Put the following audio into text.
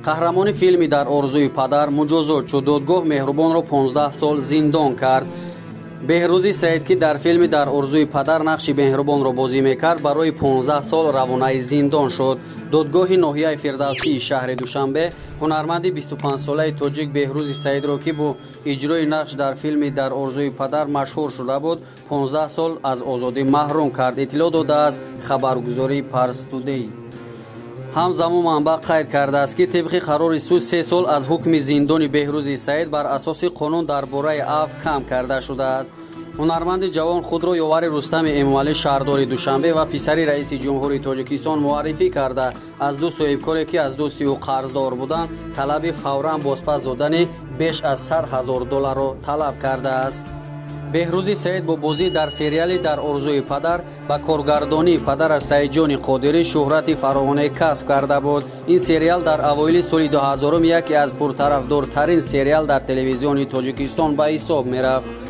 Қаҳрамони филми «Дар орзуи падар» муҷозот шуд. Додгоҳ Меҳрубонро 15 сол зиндон кард. Беҳрӯзи Саид, ки дар филми «Дар орзуи падар» нақши Меҳрубонро бозӣ мекард, барои 15 сол равонаи зиндон шуд. Додгоҳи ноҳияи Фирдавсии шаҳри Душанбе ҳунарманди 25-солаи тоҷик Беҳрӯзи Саидро, ки бо иҷрои нақш дар филми «Дар орзуи падар» машҳур шуда буд, 15 сол аз озодӣ маҳрум кард, иттилоъ додааст хабаргузории Парс Тудей. Ҳамзамон манбаъ қайд кардааст, ки тибқи қарори суд 3 сол аз ҳукми зиндони Беҳрӯзи Саид бар асоси қонун дар бораи афв кам карда шудааст. Ҳунарманди ҷавон худро ёвари Рустами Эмомалӣ, шаҳрдори Душанбе ва писари раиси ҷумҳури Тоҷикистон муаррифӣ карда, аз ду соҳибкоре, ки аз дӯсти ӯ қарздор буданд, талаби фавран бозпас додани беш аз 100 000 долларро талаб кардааст. Беҳрӯзи Саид бо бозӣ дар сериали «Дар орзуи падар» ба коргардонии падараш Саидҷони Қодирӣ шӯҳрати фаровоне касб карда буд. Ин сериал дар авоили соли 2000 яке аз пуртарафдортарин сериал дар телевизиони Тоҷикистон ба ҳисоб мерафт.